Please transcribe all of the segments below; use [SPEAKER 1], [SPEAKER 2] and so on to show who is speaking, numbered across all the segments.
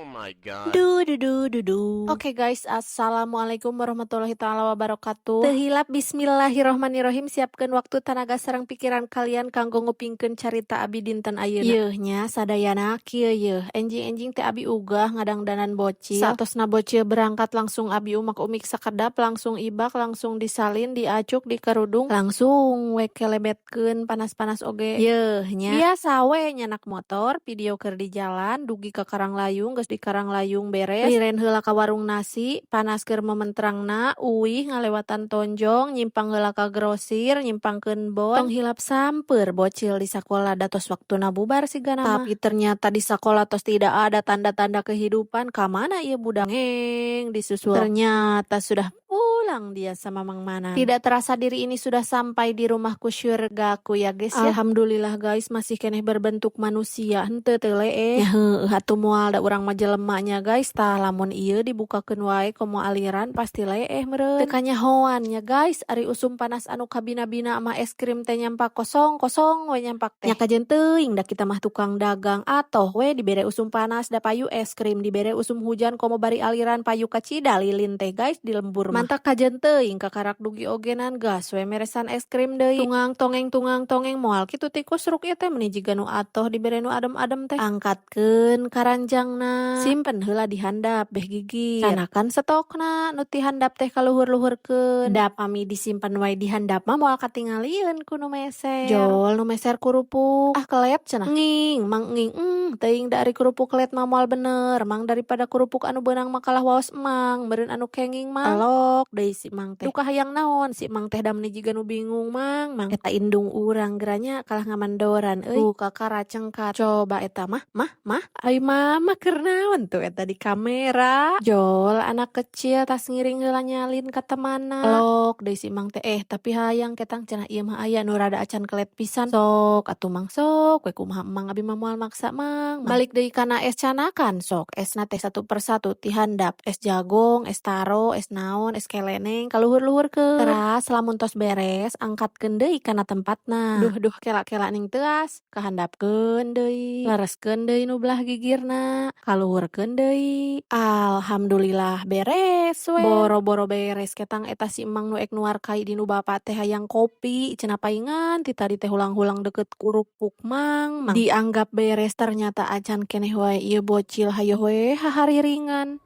[SPEAKER 1] Oh my God.
[SPEAKER 2] Du du du du du. Oke guys, assalamualaikum warahmatullahi taala wabarakatuh. Teu hilap bismillahirrohmanirrohim, siapkeun waktu, tanaga sareng pikiran kalian kanggo ngupingkeun carita abi dinten ayeuna. Yeuh nya sadayana, kieu yeuh. Enjing-enjing teh abi ugah ngadangdanan bocil. Satosna bocil berangkat, langsung abi umak-umik sakedap, langsung ibak, langsung disalin, diacuk di kerudung, langsung we kelebetkeun panas-panas oge. Yeuh nya. Biasa we nyandak motor, video keur di jalan dugi ka Karanglayung, geus di Karanglayung beres. Liren heula ka warung nasi, panas keur mementrangna, uih ngalewatan tonjong, nyimpang heula ka grosir, nyimpangkeun bon. Tong hilap samper bocil di sakola, da tos waktuna bubar sigana mah. Tapi ternyata di sakola tos tidak ada tanda-tanda kehidupan. Ka mana ieu budak? Ngeng disusul. Ternyata sudah pulang dia sama Mang Manan. Tidak terasa diri ini sudah sampai di rumahku, syurgaku ya guys ya. Alhamdulillah guys, masih keneh berbentuk manusia, henteu teu leeh. Ya heueuh atuh, moal, da urang mah jelema nya guys. Tah, lamun ieu dibukakeun wae komo aliran, pasti leeh meureun. Teu kanyahoan nya guys, ari usum panas anu kabina-bina mah es krim teh nyampak kosong kosong we nyampak teh. Nya kajen teuing, da kita mah tukang dagang, atoh we dibere usum panas da payu es krim, dibere usum hujan komo bari aliran payu kacida lilin teh guys di lembur mah. Mantak kajen teuing, kakarak dugi ogenan gas we meresan es krim deui. Tungang tongeng tungang tongeng, moal kitu tikus ruk ieu teh, meuni jiga nu atoh dibere nu adem-adem teh. Angkatkeun karanjangna, simpen heula di handap beh gigir. Canakan stokna nu ti handap teh kaluhur-luhurkeun. Da pami disimpen wae di handap mah moal katingalieun ku nu meser. Jol nu meser kerupuk. "Ah, kelet," cenah. "Nging, Mang, nging." Teuing da ari kerupuk kelet mah moal bener, Mang, daripada kerupuk anu beunang mah kalah waos Emang, meureun anu kenging mah. Elok deui si Mang teh. Duka hayang naon si Mang teh, da meuni jiga nu bingung, Mang, Mang. Eta indung urang geura nya, kalah ngamandoran euy. Buka karacengkat. Coba eta mah, mah, mah. Ai mama keur naon tuh eta di kamera? Jol anak kecil tas ngiring heula nyalin ka temanna. Elok deui si Mang teh, "Eh, tapi hayang ketang," cenah, "ieu mah aya nu rada acan kelet pisan." "Sok atuh Mang, sok we kumaha Emang, abi mah moal maksa, Mang." Balik deui kana es, canakan sok esna teh satu persatu ti handap, es jagong, es taro, es naon, es keleneng kaluhur-luhurkeun. Teras lamun tos beres, angkatkeun deui kana tempatna. Duh duh, kela-kela ning teuas, kahandapkeun deui, lereskeun deui nu belah gigirna, kaluhurkeun deui. Alhamdulillah beres we. Boro-boro beres ketang eta si Emang nu ek nuar kai di nu bapa teh hayang kopi cenah, paingan ti tadi teh hulang-hulang deket kerupuk, Mang, Mang. Dianggap beres, ternyata acan keneh wae ieu bocil, hayoh we hahariringan.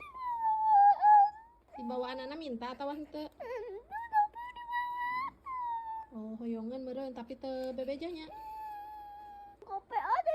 [SPEAKER 2] Dibawaanana minta atawa henteu? Oh, hoyongan meureun, tapi teu bebeja nya.
[SPEAKER 3] Kope ada.